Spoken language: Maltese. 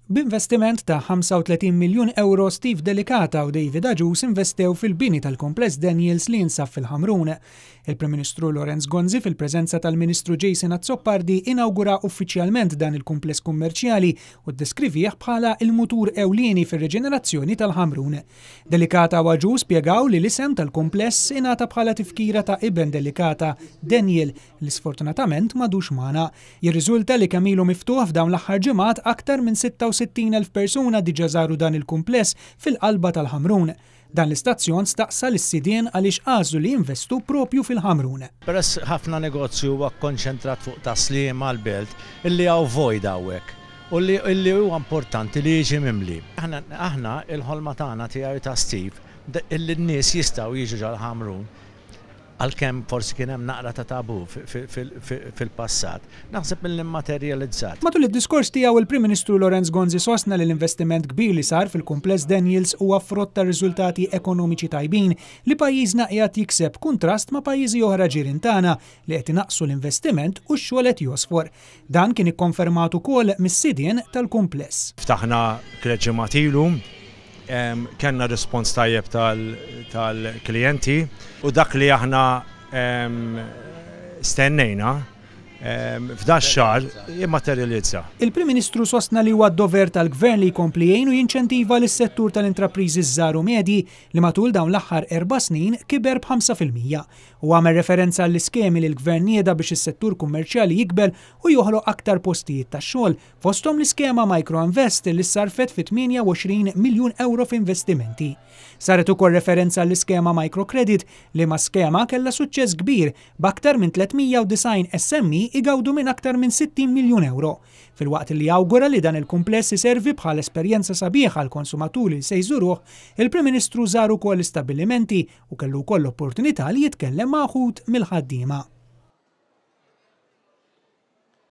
B'investiment ta' 35 miljun ewro Steve Delicata u David Agius investew fil-bini tal-kumpless Daniels li jinsab fil-Ħamrun. Il-Prim Ministru Lawrence Gonzi fil-preżenza tal-Ministru Jason Azzopardi inawgura uffiċjalment dan il-kumpless kummerċjali u ddeskrivih bħala l-mutur ewlieni fir-riġenerazzjoni tal-Ħamrun. Delicata u Agius spjegaw li l-isem tal-kumpless ingħata bħala tifkira ta' iben Delicata, Daniel, li sfortunatament m'għadux magħna. Jirriżulta li kemm ilu miftuħ f'dawn l-aħħar ġimgħat aktar minn 66,000 persuna diġà żaru dan il-kumpless fil-qalba tal-Ħamrun. Dan l-istazzjon staqsa lis-sidien għaliex għażlu li jinvestu proprju fil-Ħamrun. Peress ħafna negozju huwa kkonċentrat fuq Tas-Sliema l-Belt, illi hawn vojt hawnhekk u li illi huwa importanti li jiġi mimli. Aħna aħna il-ħolma tagħna tiegħi u ta' Steve illi n-nies jistgħu jiġu ġal-Ħamrun Għalkemm forsi kien hemm naqra ta' tabù fil-passat, naħseb illi mmaterjalizzat. Matul id-diskors tiegħu il-Prim Ministru Lawrence Gonzi sostna li l-investiment kbir li sar fil-kumpless Daniels huwa frott tar-riżultati ekonomiċi tajbin li pajjiżna qiegħed jikseb b'kuntrast ma' pajjiżi oħra ġirien tagħna li qed inaqqsu l-investiment u x-xogħol qed jogħsfor. Dan kien ikkonfermat ukoll mis-sidien tal-kumpless. Ftaħna tliet ġimgħat ilu Kellna rispons tajjeb tal-klijenti u dak li aħna stennejna f'dax-xahar immaterjalizza. Il-Prim Ministru sostna li huwa d-dover tal-Gvern li jkompli jgħin u jinċentiva lis-settur tal-intrapriżi ż-żgħar u medji li matul dawn l-aħħar erba' snin kiber b'5%. Huwa għamel referenza għall-iskemi li l-Gvern nieda biex is-settur kummerċjali jikbel u joħloq aktar postijiet tax-xogħol Fosthom l-iskema Microinvest li ssarrfet fi 28 miljun ewro f'investimenti. Saret ukoll referenza għall-iskema Microcredit, liema skema kellha suċċess kbir b'aktar minn 390 SME igawdu minn aktar minn 60 miljun ewro. Filwaqt li awgura li dan il-kumpless iservi bħala esperjenza sabiħa għall-konsumaturi li se jżuruh, il-Prim Ministru żar ukoll l-istabbilimenti u kellu wkoll l-opportunità li jitkellem ma' uħud mill-ħaddiema.